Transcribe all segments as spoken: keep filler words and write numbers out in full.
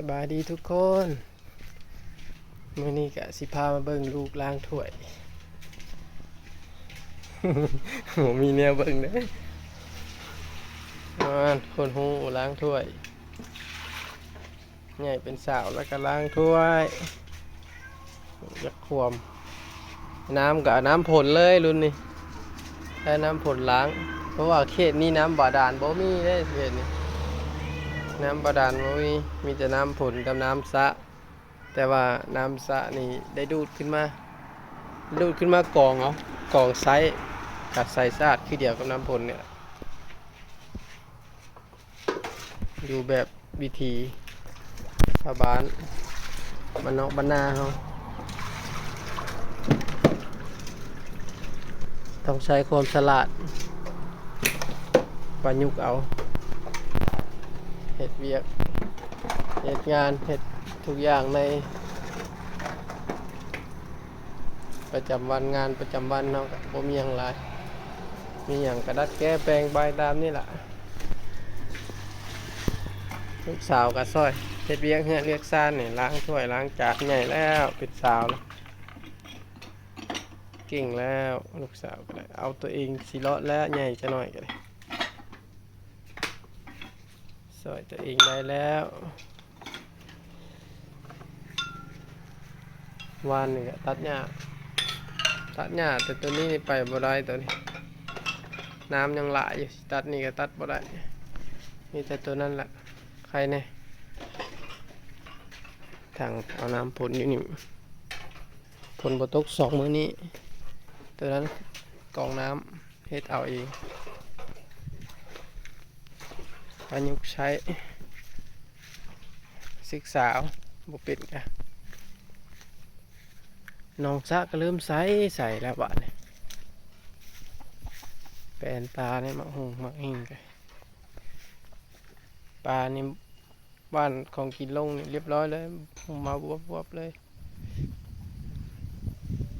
สบายดีทุกคน มื้อนี้ก็สิพามาเบิ่งลูกล้างถ้วย บ่มีแนวเบิ่งเด้ อ่า คนฮู้ล้างถ้วย ใหญ่เป็นสาวแล้วก็ล้างถ้วย อยากขวม น้ำก็เอาน้ำฝนเลยรุ่นนี้ ใช้น้ำฝนล้าง เพราะว่าเขตนี้น้ำบาดาลบ่มีเด้ เขตนี้ น้ำบาดาลบ่มี มีแต่น้ำฝนกับน้ำสระ แต่ว่าน้ำสระนี่ได้ดูดขึ้นมา ดูดขึ้นมากองเอา กองใช้ กัดใส่สะอาดคือเดียวกับน้ำฝนเนี่ย อยู่แบบวิถีชาวบ้าน บ้านนอกบ้านนาเฮา ต้องใช้ความฉลาด ประยุกต์เอา เฮ็ดเวียก เฮ็ดงาน เฮ็ดทุกอย่างใน ประจำวัน งานประจำวันเฮาก็บ่มีหยังหลาย มีหยังก็ดัดแก้แปลงไปตามนี่ล่ะ ลูกสาวก็ซ่อยเฮ็ดเวียกเฮือนเวียกซานนี่ ล้างถ้วยล้างจาน ใหญ่แล้ว เป็นสาวแล้ว เก่งแล้ว ลูกสาวก็ได้ เอาตัวเองสิรอดแล้ว ใหญ่จะหน่อยก็ได้ ซ่อยตัวเองได้แล้ว วานนี่ก็ตัดหญ้า ตัดหญ้า แต่ตัวนี้นี่ไปบ่ได้ตัวนี้ น้ำยังหลายอยู่ ตัดนี่ก็ตัดบ่ได้ มีแต่ตัวนั้นแหละ ใครเนี่ย ถังเอาน้ำฝนอยู่นี่ ฝนบ่ตกสองมื้อนี้ ตัวนั้นกองน้ำ เฮ็ดเอาเอง ประยุกต์ใช้ ศึกษาเอา บ่เป็นกะ หนองสระก็เริ่มใส ใสแล้วบาดนี้ แปลนปลาเนี่ย หมากฮุ่ง หมากหิ่งกะ ปลานี่ บ้านของกินลงนี่เรียบร้อยเลย มาบวบๆเลย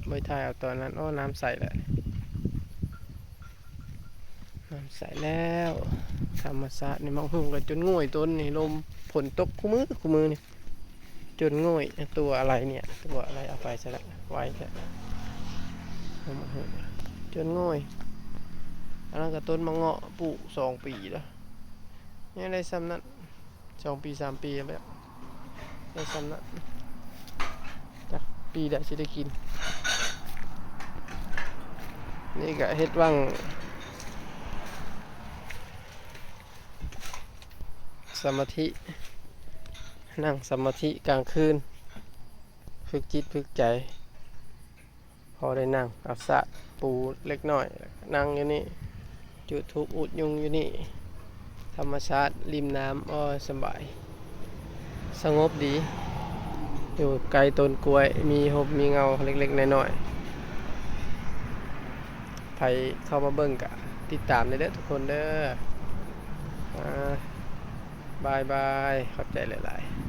บ่ถ่ายเอาตอนนั้น อ้อ น้ำใสแล้ว น้ำใสแล้ว ธรรมชาตินี่ หมากฮุ่งก็จนง่วยต้นนี่ ลมฝนตกคู่มื้อคู่มื้อนี่ จนง่วย ตัวอะไรเนี่ย ตัวอะไรเอาไปซะละ ไว้แท้ หมากฮุ่ง จนง่วย อันนั้นก็ต้นมะเงาะปลูกสองปีแล้ว ยังได้ส่ำนั้น สองปีสามปีแล้ว ได้ส่ำนั้น จักปีใดสิได้กิน นี่ก็เฮ็ดหว่างสมาธิ นั่งสมาธิกลางคืน ฝึกจิตฝึกใจ พอได้นั่ง เอาสระปูเล็กน้อย นั่งอยู่นี่ จุดธูปอุดยุงอยู่นี่ ธรรมชาติริมน้ำ อ้อ สบาย สงบดี อยู่ใกล้ต้นกล้วย มีฮ่มมีเงาเล็กๆน้อยๆ ไผเข้ามาเบิ่งก็ติดตามได้เด้อทุกคนเด้อ อ่า บายบาย ขอบใจหลายๆ